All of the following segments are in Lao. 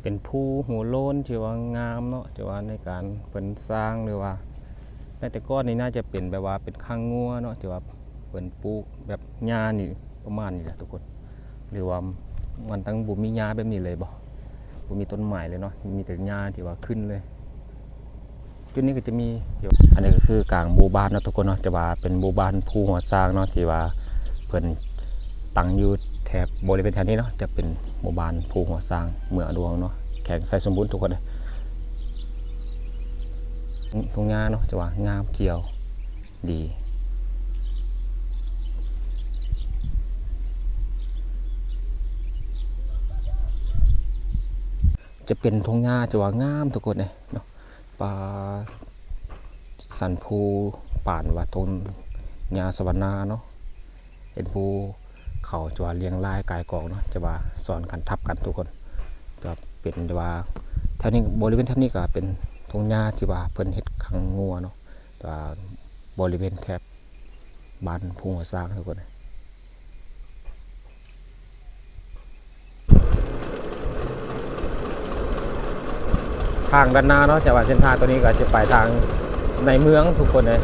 ເປັນພູຫົວໂລ້ນທີ່ວ່າງາມເນາະ ທີ່ວ່າໃນການເພິ່ນສ້າງ ຫຼືວ່າໃນແຕ່ກ່ອນນີ້ໜ້າຈະເປັນແບບວ່າເປັນຄາງງົວເນາະ ທີ່ວ່າເພິ່ນປູກແບບຫຍ້ານີ້ປະມານນີ້ແຫຼະທຸກຄົນ ຫຼືວ່າມັນຕັ້ງບໍ່ມີຫຍ້າແບບນີ້ເລີຍບໍ ບໍ່ມີຕົ້ນໄມ້ເລີຍເນາະ ມີແຕ່ຫຍ້າທີ່ວ່າຂຶ້ນເລີຍ. ຈຸດນີ້ກໍຈະມີ ອັນນີ້ກໍຄືກາງໝູ່ບ້ານເນາະທຸກຄົນເນາະ ຈະວ່າເປັນໝູ່ບ້ານພູຫົວຊ້າງເນາະ ທີ່ວ່າເພິ່ນຕັ້ງຢູ່ແຖບບໍລິເວນແຖວນີ້ເນາະ ຈະເປັນໝູ່ບ້ານພູຫົວຊ້າງ ເມືອງອະດວງເນາະ ແຂວງໄຊສົມບູນທຸກຄົນເອີຍ. ທົ່ງຫຍ້າເນາະ ຈະວ່າງາມຂຽວດີ ຈະເປັນທົ່ງຫຍ້າ ຈະວ່າງາມທຸກຄົນເອີຍເນາະ. ປ່າສັນພູປານວ່າທົ່ງຫຍ້າສະຫວັນນາເນາະ ເຫັນພູເຂົາຈະວ່າລຽງລາຍກາຍກອງເນາະ ຈະວ່າຊ້ອນກັນທັບກັນທຸກຄົນ ຈະເປັນແຕ່ວ່າແຖວນີ້ ບໍລິເວນແຖບນີ້ກໍເປັນທົ່ງຫຍ້າທີ່ວ່າເພິ່ນເຮັດຄາງງົວເນາະ ແຕ່ວ່າບໍລິເວນແຖບບ້ານພູຫົວຊ້າງທຸກຄົນ. ທາງດ້ານໜ້າເນາະ ຈະວ່າເສັ້ນທາງໂຕນີ້ກໍຈະໄປທາງໃນເມືອງທຸກຄົນເອີຍ.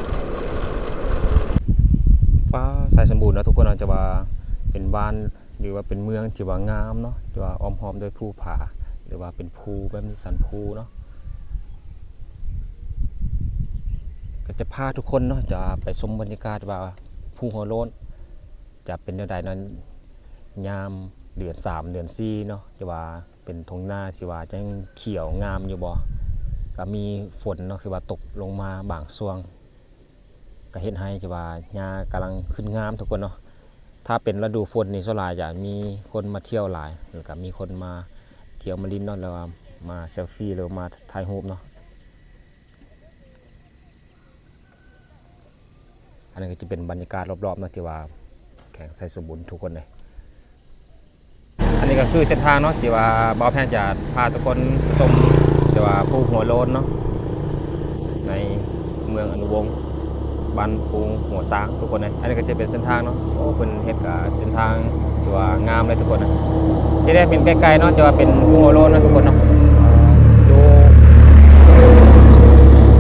ປ່າໄຊສົມບູນເນາະທຸກຄົນເນາະ ຈະວ່າເປັນບ້ານ ຫຼືວ່າເປັນເມືອງທີ່ວ່າງາມເນາະ ທີ່ວ່າອ້ອມຮອບດ້ວຍພູຜາ ຫຼືວ່າເປັນພູແບບນີ້ ສັນພູເນາະ. ກໍຈະພາທຸກຄົນເນາະ ຈະໄປຊົມບັນຍາກາດວ່າພູຫົວໂລ້ນ ຈະເປັນແນວໃດນັ້ນ ຍາມເດືອນສາມເດືອນສີ່ເນາະ ຈະວ່າເປັນທົ່ງນາຊິວ່າຍັງຂຽວງາມຢູ່ບໍ່ ກໍມີຝົນເນາະ ຄືວ່າຕົກລົງມາບາງຊ່ວງ ກໍເຮັດໃຫ້ທີ່ວ່າຫຍ້າກຳລັງຂຶ້ນງາມທຸກຄົນເນາະ. ຖ້າເປັນລະດູຝົນນີ້ສ່ວນຫຼາຍຈະມີຄົນມາທ່ຽວຫຼາຍ ແລ້ວກໍມີຄົນມາທ່ຽວມາຫຼິ້ນເນາະ ຫຼືວ່າມາເຊລຟີ ຫຼືວ່າມາຖ່າຍຮູບເນາະ. ອັນນີ້ກໍຈະເປັນບັນຍາກາດລອບໆເນາະ ທີ່ວ່າແຂວງໄຊສົມບູນທຸກຄົນເລີຍ. ອັນນີ້ກໍຄືເສັ້ນທາງເນາະ ທີ່ວ່າບ່າວແພງຈະພາທຸກຄົນຊົມ ທີ່ວ່າພູຫົວໂລ້ນເນາະ ໃນເມືອງອະນຸວົງ ບ້ານພູຫົວຊ້າງທຸກຄົນເອີຍ. ອັນນີ້ກໍຈະເປັນເສັ້ນທາງເນາະ ໂອ້ ເພິ່ນເຮັດກະເສັ້ນທາງ ຖືວ່າງາມເລີຍທຸກຄົນນະ. ຈະໄດ້ເຫັນໄກໆເນາະ ຈະວ່າເປັນພູຫົວໂລ້ນນະທຸກຄົນເນາະ ຢູ່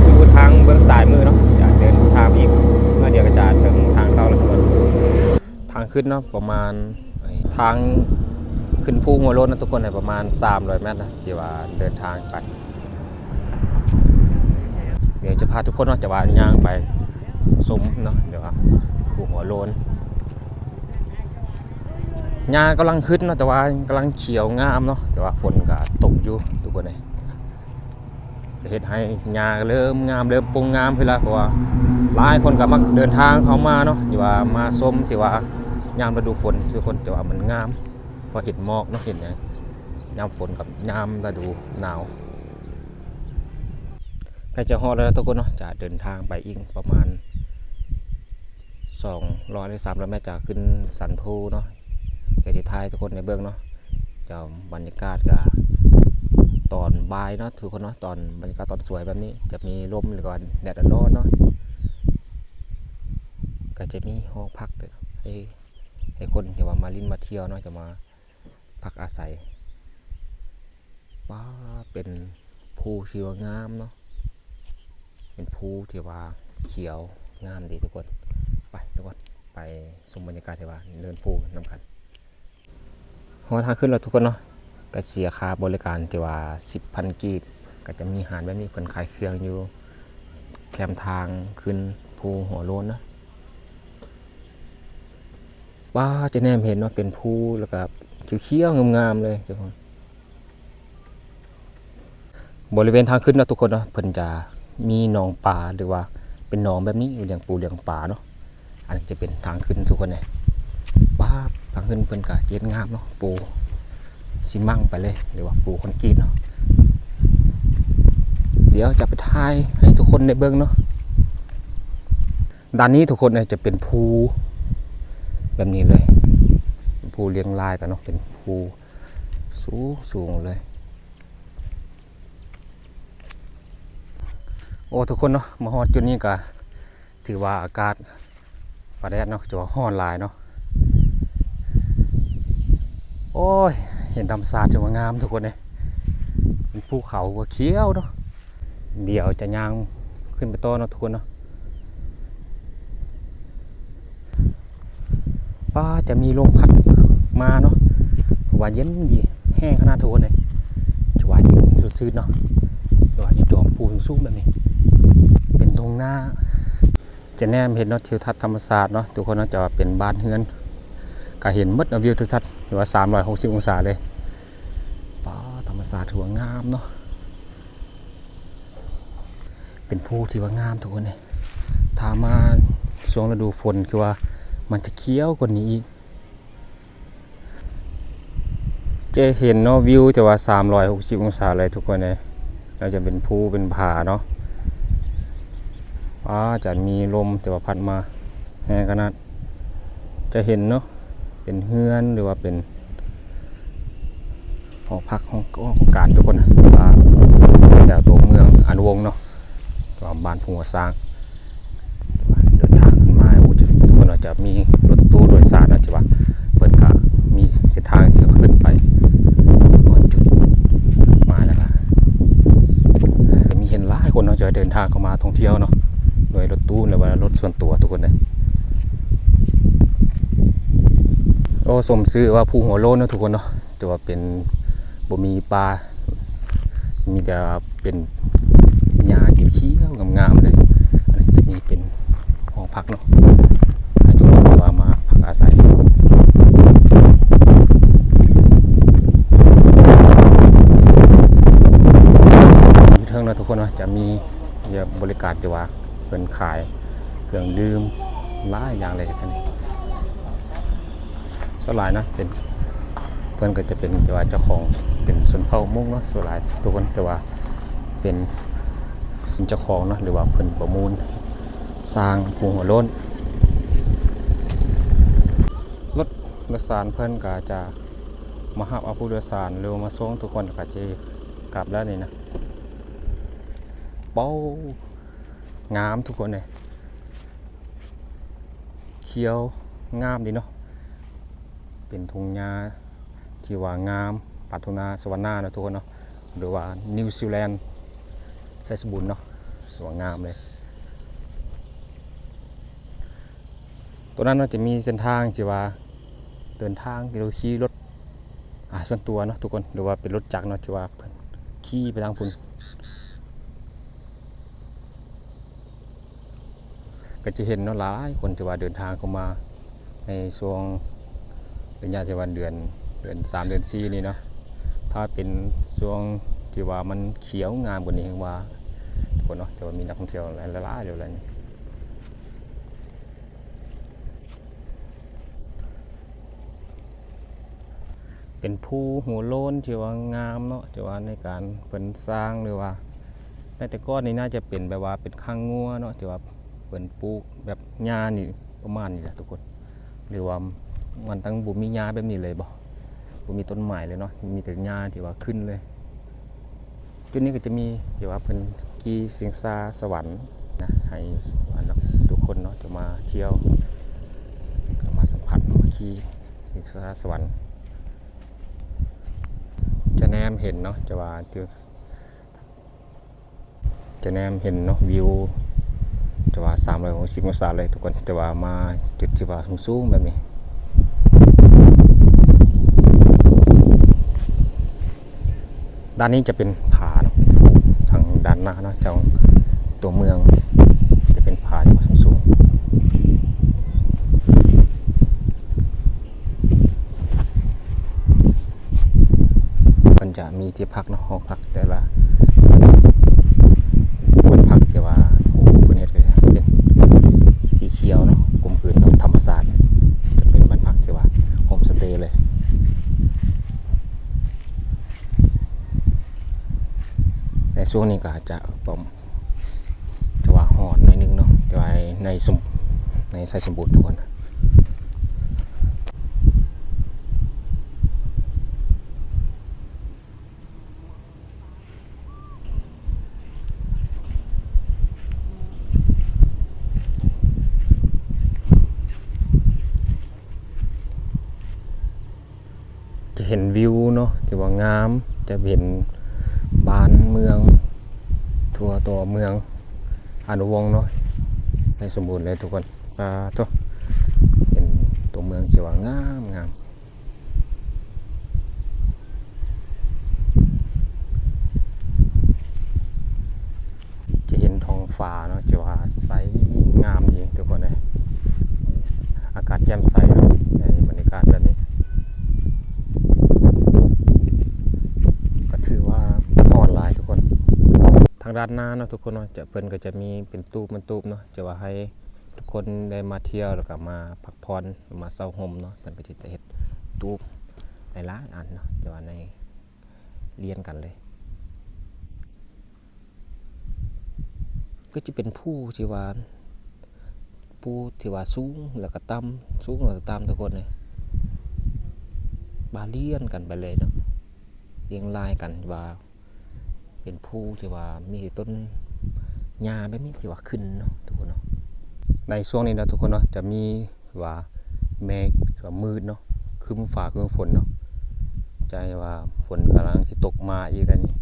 ຢູ່ທາງເບື້ອງຊ້າຍມືເນາະ. ຈະເດີນທາງໄປອີກໜ້ອຍດຽວກໍຈະເຖິງທາງເຂົ້າແລ້ວທຸກຄົນ. ທາງຂຶ້ນເນາະ ປະມານ ທາງຂຶ້ນພູຫົວໂລ້ນນະທຸກຄົນ ປະມານສາມຮ້ອຍແມັດນະ ທີ່ວ່າເດີນທາງໄປ. ດຽວຈະພາທຸກຄົນເນາະ ຈະວ່າຍ່າງໄປຊົມເນາະ ດຽວວ່າພູຫົວໂລ້ນ ຫຍ້າກຳລັງຂຶ້ນເນາະ ແຕ່ວ່າກຳລັງຂຽວງາມເນາະ ແຕ່ວ່າຝົນກໍຕົກຢູ່ທຸກຄົນເອີຍ. ເຮັດໃຫ້ຫຍ້າເລີ່ມງາມ ເລີ່ມປົງງາມຂຶ້ນລະ ເພາະວ່າຫຼາຍຄົນກໍມັກເດີນທາງເຂົ້າມາເນາະ ທີ່ວ່າມາຊົມ ທີ່ວ່າຍາມລະດູຝົນທຸກຄົນ ແຕ່ວ່າມັນງາມ ເພາະເຫັນໝອກເນາະ ເຫັນຫຍັງ ຍາມຝົນກັບຍາມລະດູໜາວ. ໃກ້ຈະຮອດແລ້ວນະທຸກຄົນເນາະ ຈະເດີນທາງໄປອີກປະມານສອງຮ້ອຍຫຼືສາມຮ້ອຍແມັດ ຈະຂຶ້ນສັນພູເນາະ. ດຽວຊິຖ່າຍໃຫ້ທຸກຄົນໄດ້ເບິ່ງເນາະ ເຈົ້າ ບັນຍາກາດກະຕອນບ່າຍເນາະທຸກຄົນເນາະ ຕອນບັນຍາກາດຕອນສວຍແບບນີ້ ຈະມີລົມ ຫຼືວ່າແດດອ່ອນໆເນາະ ກະຈະມີຫໍພັກເດ້ ໃຫ້ ໃຫ້ຄົນທີ່ວ່າມາຫຼິ້ນມາທ່ຽວເນາະ ຈະມາພັກອາໄສ. ວ້າ ເປັນພູທີ່ວ່າງາມເນາະ ເປັນພູທີ່ວ່າຂຽວງາມດີທຸກຄົນ. ໄປທຸກຄົນ ໄປຊົມບັນຍາກາດທີ່ວ່າເນີນພູນຳກັນ. ຮອດທາງຂຶ້ນແລ້ວທຸກຄົນເນາະ ກະເສຍຄ່າບໍລິການທີ່ວ່າສິບພັນກີບ ກະຈະມີຮ້ານແບບນີ້ ເພິ່ນຂາຍເຄື່ອງຢູ່ແຄມທາງຂຶ້ນພູຫົວໂລ້ນເນາະ. ວ້າ ຈະແນມເຫັນເນາະ ເປັນພູ ແລ້ວກະຂຽວໆງາມໆເລີຍທຸກຄົນ. ບໍລິເວນທາງຂຶ້ນເນາະທຸກຄົນເນາະ ເພິ່ນຈະມີໜອງປາ ຫຼືວ່າເປັນໜອງແບບນີ້ ລ້ຽງປູລ້ຽງປາເນາະ. ອັນນີ້ຈະເປັນທາງຂຶ້ນທຸກຄົນເອີຍ. ປາດ ທາງຂຶ້ນເພິ່ນກະເຮັດງາມເນາະ ປູຊີມັງໄປເລີຍ ຫຼືວ່າປູຄອນກຣີດເນາະ. ດຽວຈະໄປຖ່າຍໃຫ້ທຸກຄົນໄດ້ເບິ່ງເນາະ. ດ້ານນີ້ທຸກຄົນເອີຍ ຈະເປັນພູແບບນີ້ເລີຍ ເປັນພູລຽງລາຍກັນເນາະ ເປັນພູສູງໆເລີຍ. ໂອ້ ທຸກຄົນເນາະ ມາຮອດຈຸດນີ້ກະຖືວ່າອາກາດ ຟ້າແດດເນາະ ຖືວ່າຮ້ອນຫຼາຍເນາະ. ໂອ້ຍ ເຫັນທຳມະຊາດຖືວ່າງາມທຸກຄົນເອີຍ. ພູເຂົາກໍຂຽວເນາະ. ດຽວຈະຍ່າງຂຶ້ນໄປຕໍ່ເນາະທຸກຄົນເນາະ. ປ້າ ຈະມີລົມພັດມາເນາະ ວ່າເຢັນດີ ແຮງຂະໜາດທຸກຄົນເລີຍ. ຖືວ່າເຢັນສົດຊື່ນເນາະ ແຕ່ວ່າຢູ່ຈອມພູສູງໆແບບນີ້ ເປັນທົ່ງນາ. ຈະແນມເຫັນເນາະ ທິວທັດທຳມະຊາດເນາະທຸກຄົນເນາະ, ຈະວ່າເປັນບ້ານເຮືອນ ກະເຫັນໝົດເນາະ ວິວທິວທັດ ຖືວ່າສາມຮ້ອຍຫົກສິບອົງສາເລີຍ. ປ້າ ທຳມະຊາດຖືວ່າງາມເນາະ, ເປັນພູທີ່ວ່າງາມທຸກຄົນເອີຍ. ຖ້າມາຊ່ວງລະດູຝົນ ຄືວ່າມັນຈະຂຽວກວ່ານີ້ອີກ. ຈະເຫັນເນາະ ວິວຈະວ່າສາມຮ້ອຍຫົກສິບອົງສາເລີຍທຸກຄົນເອີຍ. ແລ້ວຈະເປັນພູເປັນຜາເນາະ. ອ້າ ຈະມີລົມ ແຕ່ວ່າພັດມາແຮງຂະໜາດ. ຈະເຫັນເນາະ ເປັນເຮືອນ ຫຼືວ່າເປັນຫໍພັກ ຫ້ອງ ຫ້ອງການທຸກຄົນ ວ່າແຖວຕົວເມືອງອານຸວົງເນາະ ແຕ່ວ່າບ້ານພູຫົວຊ້າງ. ເດີນທາງຂຶ້ນມາ ໂອ້ ຈະ ເພິ່ນວ່າຈະມີລົດຕູ້ໂດຍສານນະ ທີ່ວ່າເພິ່ນກະມີເສັ້ນທາງທີ່ວ່າຂຶ້ນໄປຮອດຈຸດໝາຍ ແລ້ວກະຈະມີເຫັນຫຼາຍຄົນເນາະ ຈະເດີນທາງເຂົ້າມາທ່ອງທ່ຽວເນາະ ໂດຍລົດຕູ້ ຫຼືວ່າລົດສ່ວນຕົວທຸກຄົນເອີຍ. ໂອ້ ສົມຊື່ວ່າພູຫົວໂລ້ນເນາະທຸກຄົນເນາະ. ແຕ່ວ່າເປັນ ບໍ່ມີປ່າ ມີແຕ່ເປັນຫຍ້າຂຽວໆງາມໆເລີຍ. ອັນນີ້ກໍຈະມີເປັນຫ້ອງພັກເນາະ ໃຫ້ທຸກຄົນທີ່ວ່າມາພັກອາໄສ. ຢູ່ເທິງເນາະທຸກຄົນເນາະ ຈະມີ ບໍລິການທີ່ວ່າເພິ່ນຂາຍເຄື່ອງດື່ມຫຼາຍຢ່າງເລີຍ. ສ່ວນຫຼາຍນະ ເປັນ ເພິ່ນກໍຈະເປັນ ແຕ່ວ່າເຈົ້າຂອງ ເປັນຊົນເຜົ່າມົ້ງເນາະ ສ່ວນຫຼາຍທຸກຄົນ ແຕ່ວ່າເປັນ ເປັນເຈົ້າຂອງເນາະ ຫຼືວ່າເພິ່ນປະມູນສ້າງພູຫົວໂລ້ນ. ລົດໂດຍສານເພິ່ນກໍຈະມາຮັບເອົາຜູ້ໂດຍສານ ຫຼືວ່າມາສົ່ງທຸກຄົນ ແລ້ວກໍຈະກັບແລ້ວນີ້ນະ. ເປົາ ງາມທຸກຄົນເອີຍ ຂຽວງາມດີເນາະ. ເປັນທົ່ງຫຍ້າທີ່ວ່າງາມ ປາດທົ່ງນາສະຫວັນນາເນາະທຸກຄົນເນາະ ຫຼືວ່ານິວຊີແລນ ໄຊສົມບູນເນາະ ຖືວ່າງາມເລີຍ. ຕົວນັ້ນເນາະ ຈະມີເສັ້ນທາງທີ່ວ່າເດີນທາງທີ່ເຮົາຂີ່ລົດ ອ່າ ສ່ວນຕົວເນາະທຸກຄົນ ຫຼືວ່າເປັນລົດຈັກເນາະ ທີ່ວ່າເພິ່ນຂີ່ໄປທາງພຸ້ນ. ກໍຈະເຫັນເນາະ ຫຼາຍຄົນທີ່ວ່າເດີນທາງເຂົ້າມາໃນຊ່ວງໄລຍະທີ່ວ່າເດືອນ ເດືອນສາມ ເດືອນສີ່ນີ້ເນາະ. ຖ້າເປັນຊ່ວງທີ່ວ່າມັນຂຽວງາມກວ່ານີ້ ແຮ່ງວ່າທຸກຄົນເນາະ ແຕ່ວ່າມີນັກທ່ອງທ່ຽວຫຼາຍໆຢູ່ແລ້ວນີ້. ເປັນພູຫົວໂລ້ນທີ່ວ່າງາມເນາະ ທີ່ວ່າໃນການເພິ່ນສ້າງ ຫຼືວ່າໃນແຕ່ກ່ອນນີ້ໜ້າຈະເປັນແບບວ່າເປັນຄ້າງງົວເນາະ ທີ່ວ່າເພິ່ນປູກແບບຫຍ້ານີ້ປະມານນີ້ແຫຼະທຸກຄົນ ຫຼືວ່າມັນຕັ້ງບໍ່ມີຫຍ້າແບບນີ້ເລີຍບໍ ບໍ່ມີຕົ້ນໄມ້ເລີຍເນາະ ມີແຕ່ຫຍ້າທີ່ວ່າຂຶ້ນເລີຍ. ຈຸດນີ້ກໍຈະມີທີ່ວ່າເພິ່ນຂີ່ຊິງຊາສະຫວັນນະ ໃຫ້ວ່ານັກ ທຸກຄົນເນາະ ຈະມາທ່ຽວ ກໍມາສຳຜັດ ມາຂີ່ຊິງຊາສະຫວັນ ຈະແນມເຫັນເນາະ ຈະວ່າ ຈະແນມເຫັນເນາະ ວິວ ຈະວ່າສາມຮ້ອຍຫົກສິບອົງສາເລີຍທຸກຄົນ ແຕ່ວ່າມາຈຸດທີ່ວ່າສູງໆແບບນີ້. ດ້ານນີ້ຈະເປັນຜາເນາະ ເປັນພູ ທາງດ້ານໜ້າເນາະ ເຈົ້າ ຕົວເມືອງ ຈະເປັນຜາທີ່ວ່າສູງໆ. ເພິ່ນຈະມີທີ່ພັກເນາະ ຫໍພັກແຕ່ລະ ເພິ່ນພັກທີ່ວ່າ ໂອ້ ເພິ່ນເຮັດກໍເປັນສີຂຽວເນາະ ກົມກືນກັບທຳມະຊາດ ຈະເປັນບ້ານພັກທີ່ວ່າໂຮມສະເຕເລີຍ. ໃນຊ່ວງນີ້ກໍອາດຈະປະ ແຕ່ວ່າຮ້ອນໜ້ອຍໜຶ່ງເນາະ ແຕ່ວ່າໃນ ໃນໄຊສົມ ໃນໄຊສົມບູນທຸກຄົນ ຈະເຫັນວິວເນາະ ທີ່ວ່າງາມ ຈະເຫັນ ປານເມືອງ ທົ່ວຕົວເມືອງອານຸວົງເນາະ ໄດ້ສົມບູນເລີຍທຸກຄົນ. ປາໂທ້ ເຫັນຕົວເມືອງທີ່ວ່າງາມໆ ຈະເຫັນທ້ອງຟ້າເນາະ ຈະວ່າໃສງາມດີທຸກຄົນເອີຍ. ອາກາດແຈ່ມໃສເນາະ ໃນບັນຍາກາດແບບນີ້ ກໍຖືວ່າຮ້ອນຫຼາຍທຸກຄົນ. ທາງດ້ານໜ້າເນາະທຸກຄົນເນາະ ຈະ ເພິ່ນກໍຈະມີເປັນຕູບເປັນຕູບເນາະ ຈະວ່າໃຫ້ທຸກຄົນໄດ້ມາທ່ຽວ ແລ້ວກໍມາພັກຜ່ອນ ມາເຊົາຮົ່ມເນາະ. ເພິ່ນກໍຈະເຮັດຕູບຫຼາຍໆອັນເນາະ ຈະວ່າໃນ ລຽນກັນເລີຍ ກໍຈະເປັນພູທີ່ວ່າ ພູທີ່ວ່າສູງ ແລ້ວກໍຕ່ຳ ສູງ ແລ້ວກໍຕ່ຳທຸກຄົນເອີຍ ວ່າລຽນກັນໄປເລີຍເນາະ ລຽງລາຍກັນ ວ່າເປັນພູທີ່ວ່າມີແຕ່ຕົ້ນຫຍ້າແບບນີ້ທີ່ວ່າຂຶ້ນເນາະທຸກຄົນເນາະ. ໃນຊ່ວງນີ້ເນາະທຸກຄົນເນາະ ຈະມີ ວ່າເມກກໍມືດເນາະ ຄຶ້ມຟ້າຄຶ້ມຝົນເນາະ ໃຈວ່າຝົນກຳລັງຊິຕົກມາອີກແລ້ວນີ້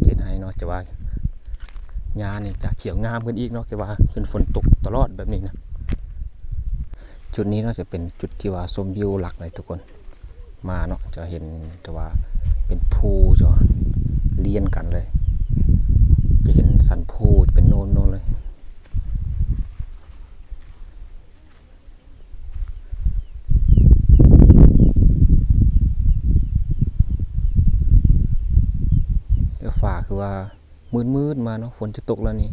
ເຮັດໃຫ້ເນາະ ຈະວ່າຫຍ້ານີ້ຈະຂຽວງາມຂຶ້ນອີກເນາະ ຄືວ່າເປັນຝົນຕົກຕະຫຼອດແບບນີ້ນະ. ຈຸດນີ້ເນາະ ຈະເປັນຈຸດທີ່ວ່າຊົມວິວຫຼັກເລີຍທຸກຄົນ ມາເນາະ ຈະເຫັນແຕ່ວ່າເປັນພູ ຈະລຽນກັນເລີຍ ຈະເຫັນສັນພູເປັນໂນນໆເລີຍ. ແຕ່ຟ້າຄືວ່າມືດໆມາເນາະ ຝົນຈະຕົກແລ້ວນີ້.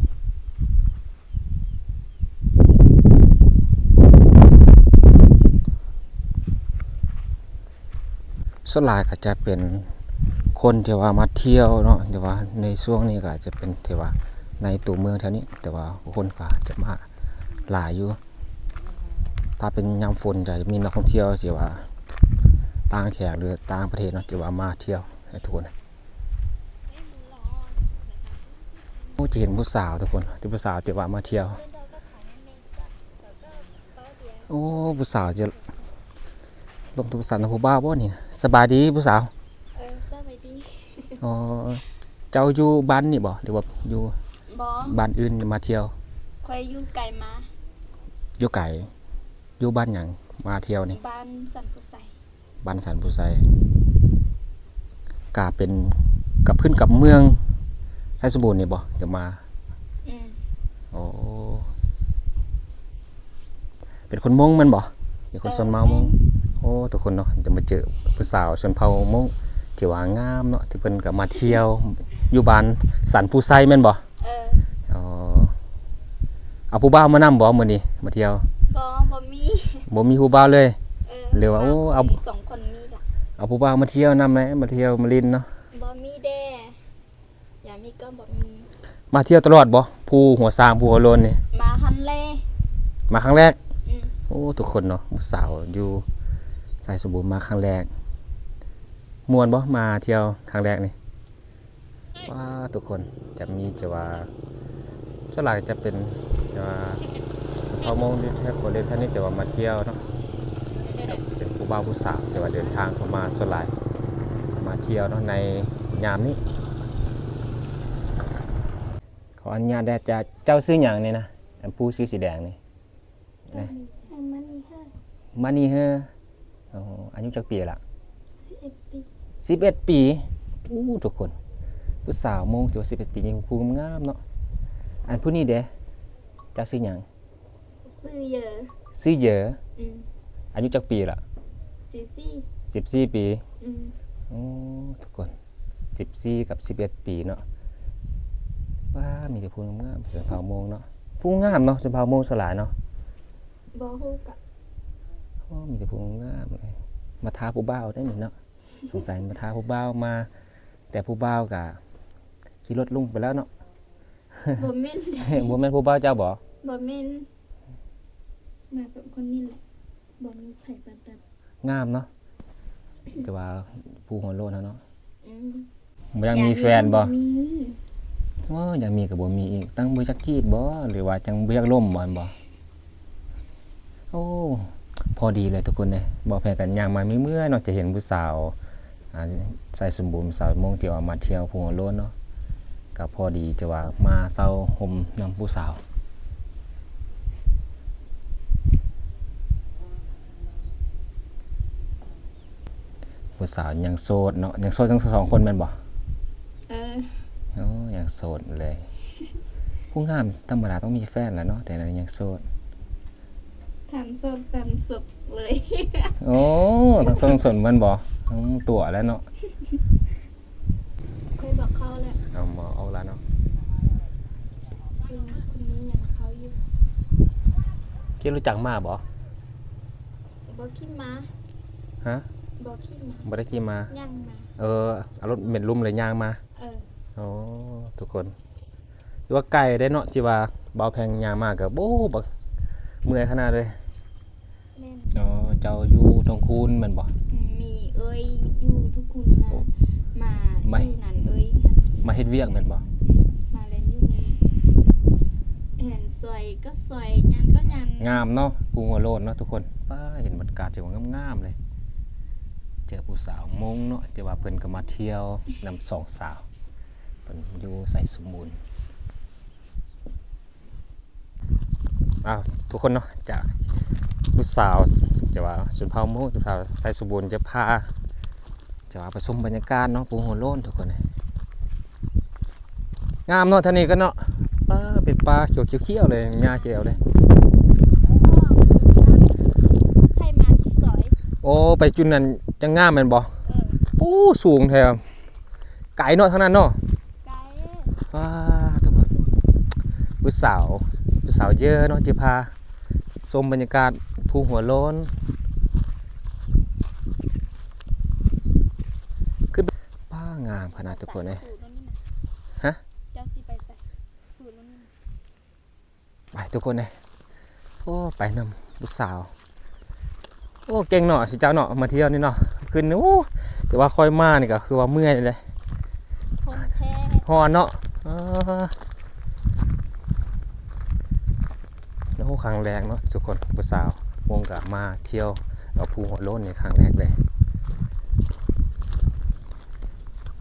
ສ່ວນຫຼາຍກໍຈະເປັນຄົນທີ່ວ່າມາທ່ຽວເນາະ ແຕ່ວ່າໃນຊ່ວງນີ້ກໍອາດຈະເປັນທີ່ວ່າໃນຕົວເມືອງແຖວນີ້ ແຕ່ວ່າຄົນກໍຈະມາຫຼາຍຢູ່. ຖ້າເປັນຍາມຝົນກໍຈະມີນັກທ່ອງທ່ຽວທີ່ວ່າຕ່າງແຂກ ຫຼື ຕ່າງປະເທດເນາະ ທີ່ວ່າມາທ່ຽວໃຫ້ທຸກຄົນ. ໂອ້ ຈະເຫັນຜູ້ສາວທຸກຄົນ ທີ່ຜູ້ສາວທີ່ວ່າມາທ່ຽວ. ໂອ້ ຜູ້ສາວຈະລົມໂທລະສັບນຳຜູ້ບ່າວບໍ່ນີ້? ສະບາຍດີຜູ້ສາວ. ເອີ ສະບາຍດີ. ອໍ ເຈົ້າຢູ່ບ້ານນີ້ບໍ່ ຫຼືວ່າຢູ່ ບໍ່ ບ້ານອື່ນມາທ່ຽວ? ຂ້ອຍຢູ່ໄກມາ. ຢູ່ໄກ ຢູ່ບ້ານຫຍັງ ມາທ່ຽວນີ້? ບ້ານສັນຜູ້ໄຊ. ບ້ານສັນຜູ້ໄຊ ກະເປັນກັບພື້ນກັບເມືອງໄຊສົມບູນນີ້ບໍ່ ຈະມາ? ອືມ. ໂອ້ ເປັນຄົນມົ້ງແມ່ນບໍ່? ເປັນຄົນ ເອີ ຊົນເຜົ່າມົ້ງ. ແມ່ນ. ໂອ້ ທຸກຄົນເນາະ ຈະມາເຈີຜູ້ສາວຊົນເຜົ່າມົ້ງ ທີ່ວ່າງາມເນາະ ທີ່ເພິ່ນກໍມາທ່ຽວຢູ່ບ້ານສັນຜູ້ໄຊແມ່ນບໍ່? ເອີ. ອໍ ເອົາຜູ້ບ່າວມານຳບໍ່ມື້ນີ້ ມາທ່ຽວ? ບໍ່ ບໍ່ມີ. ບໍ່ມີຜູ້ບ່າວເລີຍ? ເອີ. ຫຼືວ່າ ເອົາ ເອົາສອງຄົນນີ້ລະ ເອົາຜູ້ບ່າວມາທ່ຽວນຳແຫຼະ ມາທ່ຽວມາຫຼິ້ນເນາະ. ບໍ່ມີເດ້ ຢາມມີກໍບໍ່ມີ. ມາທ່ຽວຕະຫຼອດບໍ່ ພູຫົວຊ້າງ ພູຫົວໂລ້ນນີ້? ມາຄັ້ງແລກ. ມາຄັ້ງແລກ? ອືມ. ໂອ້ ທຸກຄົນເນາະ ຜູ້ສາວຢູ່ໄຊສົມບູນມາຄັ້ງແລກ. ມ່ວນບໍ່ ມາທ່ຽວຄັ້ງແລກນີ້? ວ້າ ທຸກຄົນ ຈະມີ ຈະວ່າ ສ່ວນຫຼາຍຈະເປັນ ຈະວ່າ ເຜົ່າມົ້ງຢູ່ແຖວ ແຖວນີ້ ຈະວ່າມາທ່ຽວເນາະ ເປັນຜູ້ບ່າວຜູ້ສາວ ຈະວ່າເດີນທາງເຂົ້າມາ ສ່ວນຫຼາຍຈະມາທ່ຽວເນາະ ໃນຍາມນີ້. ຂໍອະນຸຍາດແດ່ ເຈົ້າ ເຈົ້າຊື່ຫຍັງນີ້ນະ ອັນຜູ້ຊື່ສີແດງນີ້? ມານີເຮີ. ມານີເຮີ. ໂອ້ ອາຍຸຈັກປີລະ? ສິບເອັດປີ. ສິບເອັດປີ. ໂອ້ ທຸກຄົນ ຜູ້ສາວມົ້ງທີ່ວ່າສິບເອັດປີ ຍັງຜູ້ງາມເນາະ. ອັນຜູ້ນີ້ເດ ເຈົ້າຊື່ຫຍັງ? ຊື່ເຢີ. ຊື່ເຢີ. ອືມ. ອາຍຸຈັກປີລະ? ສິບສີ່. ສິບສີ່ປີ. ອືມ. ໂອ້ ທຸກຄົນ ສິບສີ່ກັບສິບເອັດປີເນາະ. ວ້າ ມີແຕ່ຜູ້ງາມໆ ຊົນເຜົ່າມົ້ງເນາະ. ຜູ້ງາມເນາະ ຊົນເຜົ່າມົ້ງສ່ວນຫຼາຍເນາະ. ບໍ່ຮູ້ກະ ໂອ້ ມີແຕ່ຜູ້ງາມເລີຍ. ມາຖ້າຜູ້ບ່າວໄດ້ນີ້ເນາະ. ສົງໄສມາຖ້າຜູ້ບ່າວມາ ແຕ່ຜູ້ບ່າວກະຂີ່ລົດລົງໄປແລ້ວເນາະ. ບໍ່ແມ່ນ. ບໍ່ແມ່ນຜູ້ບ່າວເຈົ້າບໍ່? ບໍ່ແມ່ນ. ມາສອງຄົນນີ້ແຫຼະ ບໍ່ມີໃຜປານນັ້ນ. ງາມເນາະ ແຕ່ວ່າຜູ້ຫົວໂລ້ນຫັ້ນເນາະ. ອືມ. ບໍ່ຢາກມີແຟນບໍ່? ໂອ້ ຢາກມີກໍບໍ່ມີອີກ. ຕັ້ງບໍ່ຢາກຈີບບໍ່ ຫຼືວ່າຈັ່ງບໍ່ຢາກລົມບໍ່ ແມ່ນບໍ່? ໂອ້ ພໍດີເລີຍທຸກຄົນເອີຍ. ບໍ່ແພ້ກັນ ຍ່າງມາເມື່ອຍໆເນາະ ຈະເຫັນຜູ້ສາວ ອ ອາ ໄຊສົມບູນ ສາວມົ້ງທີ່ວ່າມາທ່ຽວພູຫົວໂລ້ນເນາະ ກໍພໍດີທີ່ວ່າມາເຊົ່າຮົ່ມນຳຜູ້ສາວ. ຜູ້ສາວຍັງໂສດເນາະ ຍັງໂສດທັງສອງຄົນແມ່ນບໍ່? ເອີ ໂອ້ ຍັງໂສດເລີຍ. ຜູ້ງາມທຳມະດາຕ້ອງມີແຟນແຫຼະເນາະ ແຕ່ຍັງໂສດ. ທັງໂສດທັງສົດເລີຍ. ໂອ້ ທັງໂສດທັງສົດແມ່ນບໍ່? ອືມ ຕົວະແລ້ວເນາະ. ຂ້ອຍບອກເຂົາແລ້ວ ເອົາ ບໍ່ອອກລະເນາະ. ຄົນ ຄົນນີ້ຍັງເຂົາຢູ່. ຄິດຮູ້ຈັກມາບໍ່? ບໍ່ຂີ່ມາ. ຮະ? ບໍ່ຂີ່ມາ. ບໍ່ໄດ້ຂີ່ມາ? ຍ່າງມາ. ເອີ ເອົາລົດເບັນລຸ້ມເລີຍຍ່າງມາ. ເອີ. ໂອ້ ທຸກຄົນ ຖືວ່າໄກເດ້ເນາະ ທີ່ວ່າບ່າວແພງຍ່າງມາກໍ ໂອ້ ບັກເມື່ອຍຂະໜາດເລີຍ. ແມ່ນ. ອໍ ເຈົ້າຢູ່ທົ່ງຄູນແມ່ນບໍ່? ອືມ ມີເອື້ອຍຢູ່ທົ່ງຄູນນະ ມາ ມາ ຢູ່ນັ້ນເອື້ອຍ ມາເຮັດວຽກແມ່ນບໍ່? ອືມ ມາແລ່ນຢູ່ນີ້ ເຫັນສວຍກໍສວຍ ຍ່າງກໍຍ່າງ. ງາມເນາະ ພູຫົວໂລ້ນເນາະທຸກຄົນ. ປ້າ ເຫັນບັນຍາກາດທີ່ວ່າງາມໆເລີຍ ເຈີຜູ້ສາວມົ້ງເນາະ ແຕ່ວ່າເພິ່ນກໍມາທ່ຽວນຳສອງສາວ. ເພິ່ນຢູ່ໄຊສົມບູນ. ອ້າວ ທຸກຄົນເນາະ ຈະຜູ້ສາວ ຈະວ່າຊົນເຜົ່າມົ້ງ ຈະພາ ໄຊສົມບູນຈະພາ ຈະວ່າໄປຊົມບັນຍາກາດເນາະ ພູຫົວໂລ້ນທຸກຄົນ. ງາມເນາະ ທາງນີ້ກໍເນາະ ປ້າ ເປັນປ່າຂຽວໆເລີຍ ຫຍ້າຂຽວເລີຍ. ໃຜມາທີ່ສວຍ. ໂອ້ ໄປຈຸດນັ້ນຈັ່ງງາມແມ່ນບໍ່? ເອີ. ໂອ້ ສູງແທ້. ໄກເນາະ ທາງນັ້ນເນາະ. ໄກ. ວ້າ ທຸກຄົນ ຜູ້ສາວ ຜູ້ສາວເຢີເນາະ ຈະພາຊົມບັນຍາກາດພູຫົວໂລ້ນ. ຂຶ້ນ ປ້າ ງາມຂະໜາດທຸກຄົນເອີຍ. ຮະ? ເຈົ້າຊິໄປໃສ? ໄປທຸກຄົນເອີຍ. ໂອ້ ໄປນຳຜູ້ສາວ. ໂອ້ ເກັ່ງເນາະ ຊິເຈົ້າເນາະ ມາທ່ຽວນີ້ເນາະ ຂຶ້ນ ໂອ້ ແຕ່ວ່າຂ້ອຍມານີ້ກໍຄືວ່າເມື່ອຍເດ້. ຄົນແທ້ ຮ້ອນເນາະ. ເອີ ໂອ້ ຄັ້ງແລກເນາະທຸກຄົນ ຜູ້ສາວມົ້ງກໍມາທ່ຽວເອົາພູຫົວໂລ້ນນີ້ຄັ້ງແລກເລີຍ.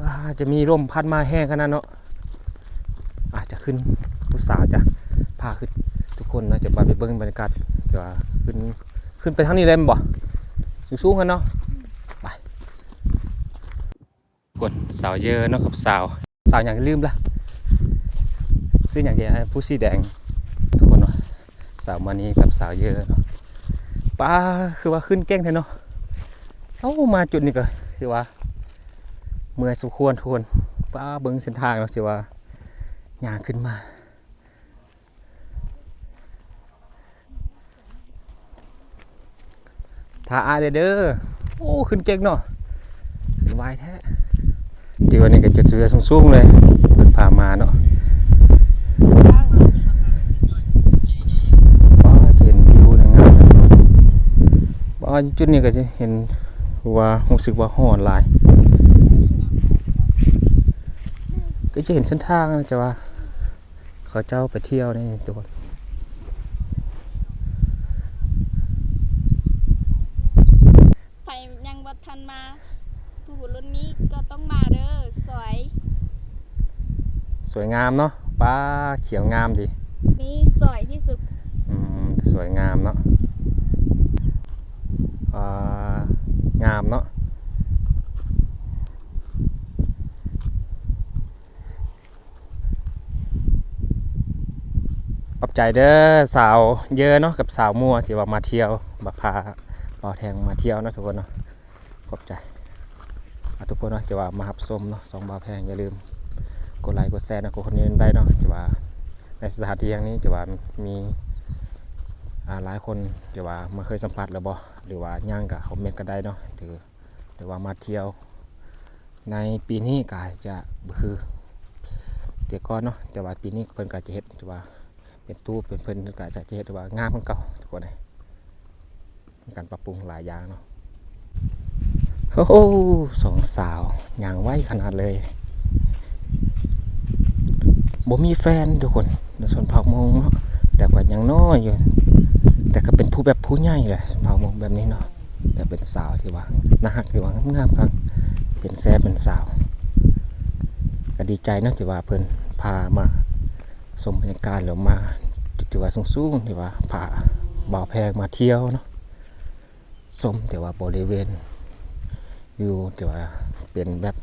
ອາ ຈະມີລົມພັດມາແຮງຂະໜາດເນາະ. ອາດຈະຂຶ້ນ ຜູ້ສາວຈະພາຂຶ້ນ ທຸກຄົນເນາະ ຈະພາໄປເບິ່ງບັນຍາກາດ ແຕ່ວ່າຂຶ້ນ ຂຶ້ນໄປທາງນີ້ແຫຼະແມ່ນບໍ່? ສູງໆຫັ້ນເນາະ. ໄປ ຄົນ ສາວເຢີເນາະ ກັບສາວ ສາວຫຍັງລືມລະ ຊື່ຫຍັງເດ ຜູ້ສີແດງ ທຸກຄົນເນາະ. ສາວມານີກັບສາວເຢີເນາະ. ປ້າ ຄືວ່າຂຶ້ນເກັ່ງແທ້ເນາະ. ເອົ້າ ມາຈຸດນີ້ກໍຖືວ່າເມື່ອຍສົມຄວນທຸກຄົນ. ປ້າ ເບິ່ງເສັ້ນທາງເນາະ ຖືວ່າຍ່າງຂຶ້ນມາ. ຖ້າອ້າຍເດີ. ໂອ້ ຂຶ້ນເກັ່ງເນາະ ຂຶ້ນໄວແທ້. ທີ່ວ່ານີ້ກໍຈຸດສູງໆເລີຍ ເພິ່ນພາມາເນາະ. ປ້າ ຈະເຫັນວິວງາມ. ປ້າ ຈຸດນີ້ກໍຈະເຫັນວ່າ ຮູ້ສຶກວ່າຮ້ອນຫຼາຍ ກໍຈະເຫັນເສັ້ນທາງ ຈະວ່າ ເຂົາເຈົ້າໄປທ່ຽວນີ້ທຸກຄົນ. ໃຜຍັງບໍ່ທັນມາພູຫົວໂລ້ນນີ້ກໍຕ້ອງມາເດີ ສວຍ ສວຍງາມເນາະ. ປ້າ ຂຽວງາມດີ ນີ້ສວຍທີ່ສຸດ. ອືມ ສວຍງາມເນາະ. ອ່າ ງາມເນາະ. ຂອບໃຈເດີ ສາວເຢີເນາະ ກັບສາວມົ້ງ ທີ່ວ່າມາທ່ຽວ ມາພາບ່າວແພງມາທ່ຽວເນາະ ທຸກຄົນເນາະ. ຂອບໃຈ ອາ ທຸກຄົນເນາະ ທີ່ວ່າມາຮັບຊົມເນາະ ຊ່ອງບ່າວແພງ. ຢ່າລືມກົດໄລກົດແຊເນາະ ກົດຄອມເມັນໄດ້ເນາະ ທີ່ວ່າໃນສະຖານທີ່ແຫ່ງນີ້ ທີ່ວ່າມີ ອາ ຫຼາຍຄົນທີ່ວ່າມາເຄີຍສຳຜັດແລ້ວບໍ່ ຫຼືວ່າຍັງ ກໍຄອມເມັນກັນໄດ້ເນາະ. ຖື ຫຼືວ່າມາທ່ຽວໃນປີນີ້ກໍອາດຈະບໍ່ຄືແຕ່ກ່ອນເນາະ ແຕ່ວ່າປີນີ້ເພິ່ນກໍຈະເຮັດ ຖືວ່າເປັນຕູບ ເປັນ ເພິ່ນກໍຈະເຮັດ ຖືວ່າງາມກວ່າເກົ່າ ທຸກຄົນເອີຍ. ມີການປັບປຸງຫຼາຍຢ່າງເນາະ. ໂອ້ໂຫ ສອງສາວຍ່າງໄວຂະໜາດເລີຍ. ບໍ່ມີແຟນທຸກຄົນ ໃນຊົນເຜົ່າມົ້ງເນາະ ແຕ່ກໍຍັງນ້ອຍຢູ່ ແຕ່ກໍເປັນຜູ້ແບບຜູ້ໃຫຍ່ແຫຼະ ຊົນເຜົ່າມົ້ງແບບນີ້ເນາະ. ແຕ່ເປັນສາວທີ່ວ່າໜ້າຮັກ ທີ່ວ່າງາມໆຄັກ. ປັນແຊບເປັນສາວ. ກໍດີໃຈເນາະ ທີ່ວ່າເພິ່ນພາມາຊົມບັນຍາກາດ ແລ້ວມາຈຸດທີ່ວ່າສູງໆ ທີ່ວ່າພາບ່າວແພງມາທ່ຽວເນາະ ຊົມ ແຕ່ວ່າບໍລິເວນຢູ່ ທີ່ວ່າເປັນແບບ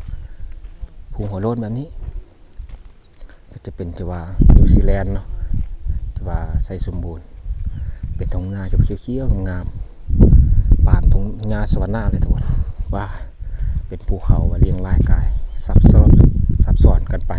ພູຫົວໂລ້ນແບບນີ້ ກໍຈະເປັນທີ່ວ່ານິວຊີແລນເນາະ ທີ່ວ່າໄຊສົມບູນ ເປັນທົ່ງນາທີ່ວ່າຂຽວໆງາມໆ ປານທົ່ງຫຍ້າສະຫວັນນາເລີຍທຸກຄົນ. ວ້າ ເປັນພູເຂົາວ່າລຽງລາຍກາຍ ຊັບຊ້ອນ ຊັບຊ້ອນກັນໄປ.